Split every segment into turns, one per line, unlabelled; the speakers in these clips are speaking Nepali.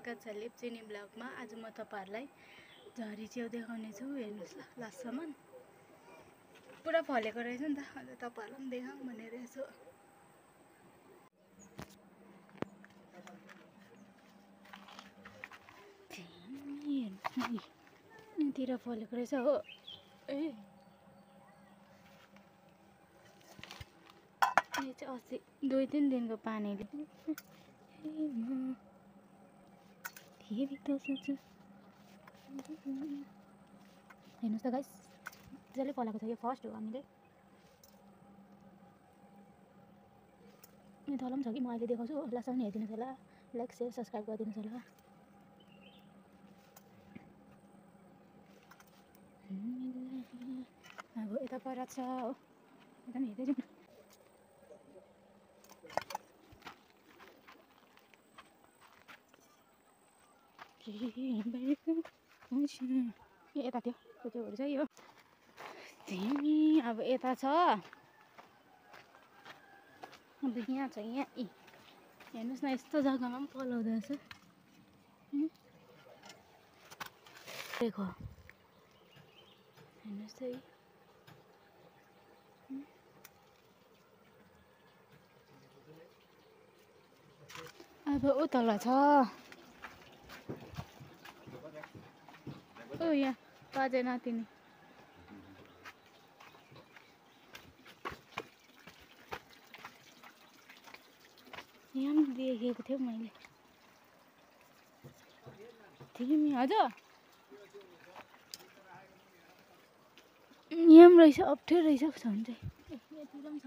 स्वागत छ लिप्चिनी ब्लगमा। आज म तपाईहरुलाई झरी च्याउ देखाउने छु। हेर्नुस् ल, लास्टसम्म पुरा फलेको रहेछ नि त। अन्त तपाईहरुलाई पनि देखाउँ भनेर यसो यहाँतिर फलेको रहेछ हो। ए यो चाहिँ अस्ति 2-3 दिनको पानीले हेर्नुस् त गाइस, मजाले फलेको छ। यो फर्स्ट हो हामीले। यो तल पनि छ कि, म अहिले देखाउँछु। लास्टसम्म हेरिदिनुहोस् होला। लाइक शेयर सब्सक्राइब गरिदिनुहोस् होला। अब यता पर छ हो, यता पनि हेर्दै जाउँ। यता थियो त्यो च्याउहरू चाहिँ हो। तिमी अब यता छ, अब यहाँ छ। यहाँ हेर्नुस् न, यस्तो जग्गामा पनि फलाउँदो रहेछ। देखो हेर्नुस् त, अब उतल छ। ओ यहाँ बाजे नातिनी यहाँ पनि देखेको थियो मैले। तिमी हजुर यहाँ पनि रहेछ। अप्ठ्यारो रहेछ छ भने चाहिँ। यतिर पनि छ।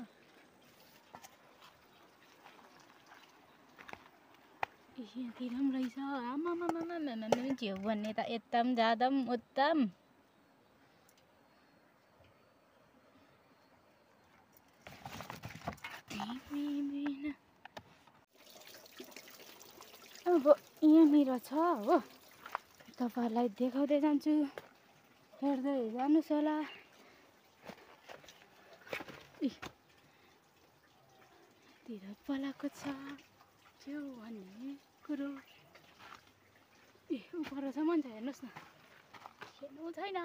यहाँतिर पनि रहेछ। आमामामामामा च्याउ भन्ने त यता पनि जाँदा पनि उता पनि। अब यहाँनिर छ हो, तपाईहरुलाई देखाउँदै जान्छु। हेर्दै जानुस् होला। तिर पलाएको छ च्याउ भन्ने कुरो। उपरसम्म छ। हेर्नुस् न, हेर्नु छैन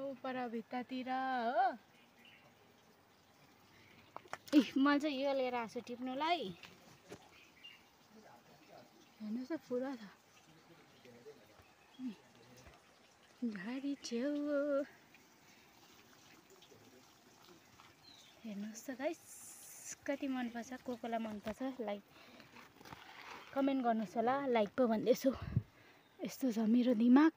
उपर भित्तातिर हो। मैले चाहिँ यो लिएर आएको छु टिप्नुलाई। हेर्नुस् त, पुरा छ झरी च्याउ। हेर्नुस् त गाइस, कति मनपर्छ। कोलाई मनपर्छ लाइक कमेन्ट गर्नुहोस् होला। लाइक पो भन्दैछु, यस्तो छ मेरो दिमाग।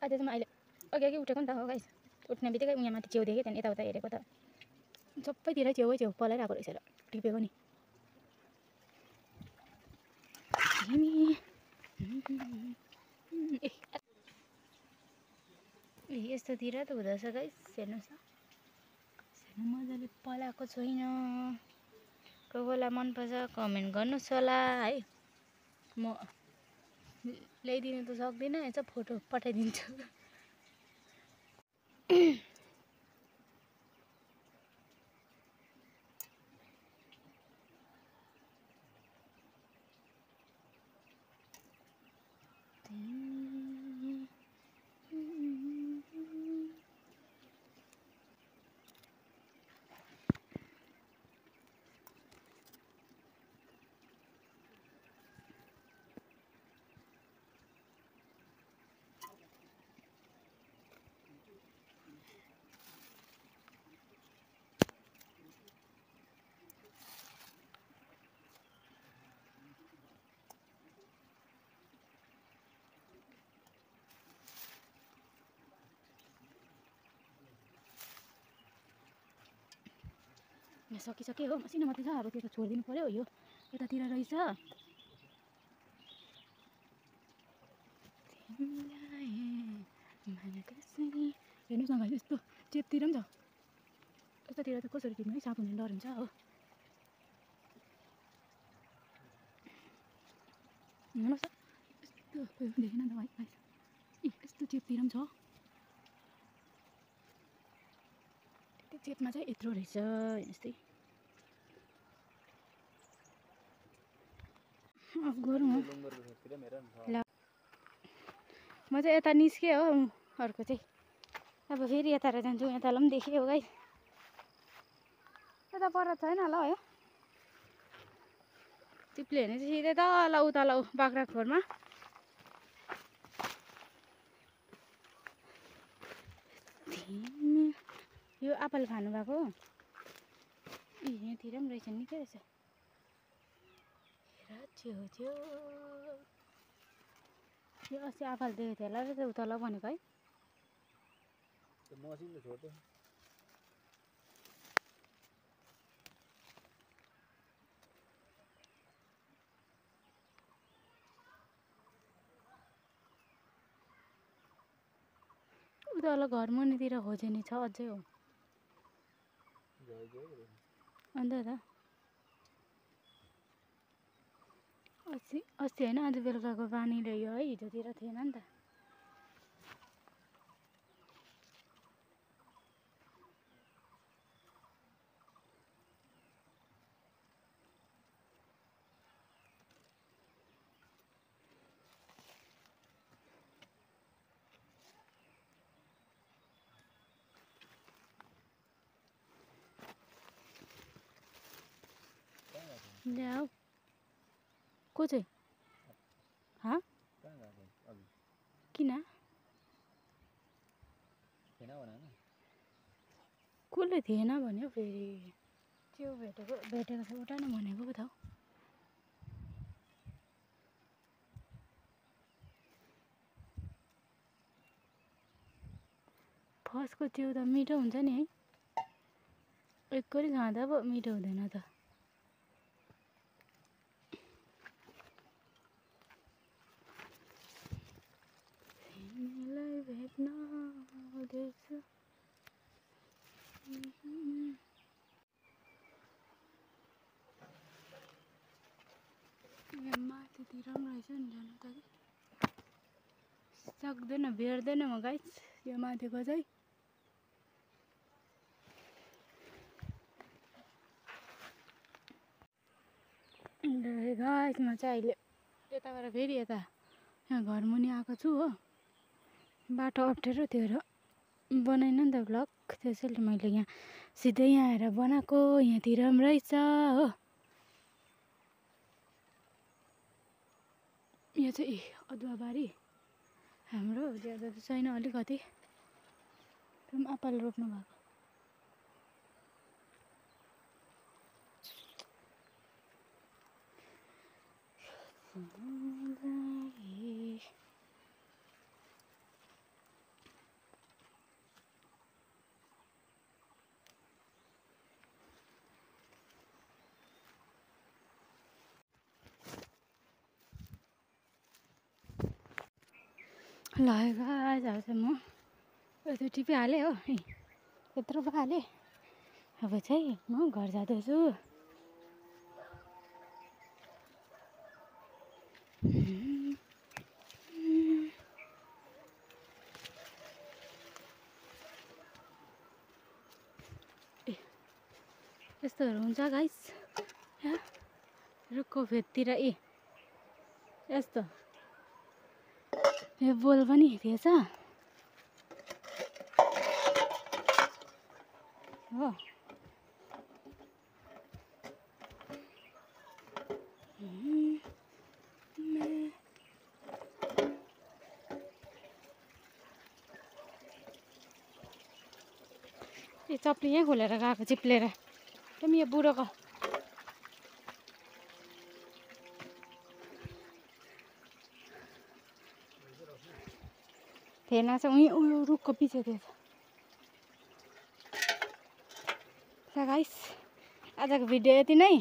आज चाहिँ म अहिले अघि उठेको नि त हो गाइस। उठ्ने बित्तिकै यहाँ माथि च्याउ देखेँ। त्यहाँदेखि यताउता हेरेको त सबैतिर च्याउ पलाइरहेको रहेछ र टिपेको नि। यस्तोतिर त हुँदोरहेछ गाइस। हेर्नुहोस् न, मजाले पलाएको छैन। कोलाई मनपर्छ कमेन्ट गर्नुहोस् होला है। म ल्याइदिनु त सक्दिनँ, यसो फोटो पठाइदिन्छु। सकिसके हो, मसिनो मात्रै छ। अब त्यो त छोडिदिनु पर्यो। यो यतातिर रहेछ। हेर्नुहोस् न भाइ, यस्तो चेपतिर पनि छ। यतातिर त कसरी टिप्नु है, साँप हुने डर हुन्छ हो। हेर्नुहोस् यस्तो देखेन त भाइ गाइस इ यस्तो चेपतिर पनि छ त्यो चेपमा चाहिँ यत्रो रहेछ यस्तै अफ गरौँ हो ल म चाहिँ यता निस्केँ हो अर्को चाहिँ अब फेरि यता जान्छु यतालाई पनि देखेँ हो गाइस यता पर छैन होला है चिप्ले हेर्ने चाहिँ सिधै तल उतल बाख्राकोटमा यो आपाले खानु भएको इ यहाँतिर पनि रहेछ निकै रहेछ यो अस्ति आपाले देखेको थियो होला रहेछ उतल भनेको है उतल घर मुनितिर खोजेनी छ अझै हो अन्त त अस्ति होइन आज बेलुकाको पानी ल्यायो है हिजोतिर थिएन नि त ल्याऊ को चाहिँ हाँ किन कसले थिएन भन्यो फेरि त्यो भेटेको छ उता नै भनेको पो त फर्स्टको च्याउ त मिठो हुन्छ नि है एकचोटि खाँदा पो मिठो हुँदैन त तिमीलाई भेट्न आउँदैछ माथितिर पनि रहेछ नि जानु त कि सक्दैन भेट्दैन म गाइस यो माथिको चाहिँ गाइस म चाहिँ अहिले यताबाट फेरि यता यहाँ घर मुनि आएको छु हो बाटो अप्ठ्यारो थियो र बनाइन नि त भ्लग त्यसैले मैले यहाँ सिधै यहाँ आएर बनाएको यहाँतिर पनि रहेछ हो यहाँ चाहिँ अदुवाबारी हाम्रो ज्यादा त छैन अलिकति त्यो पनि आपाले रोप्नु भएको ल गाइस अब चाहिँ म यता टिपिहालेँ हो यत्रो पो हालेँ अब चाहिँ म घर जाँदैछु यस्तोहरू हुन्छ गाइस रुखको फेदतिर यस्तो यो बोल पनि थिएछ हो यो चप्ली यहीँ खोलेर गएको चिप्लेर यो बुढोको थिएन चाहिँ उयो रुखको पछि थिएछ गाइस आजको भिडियो यति नै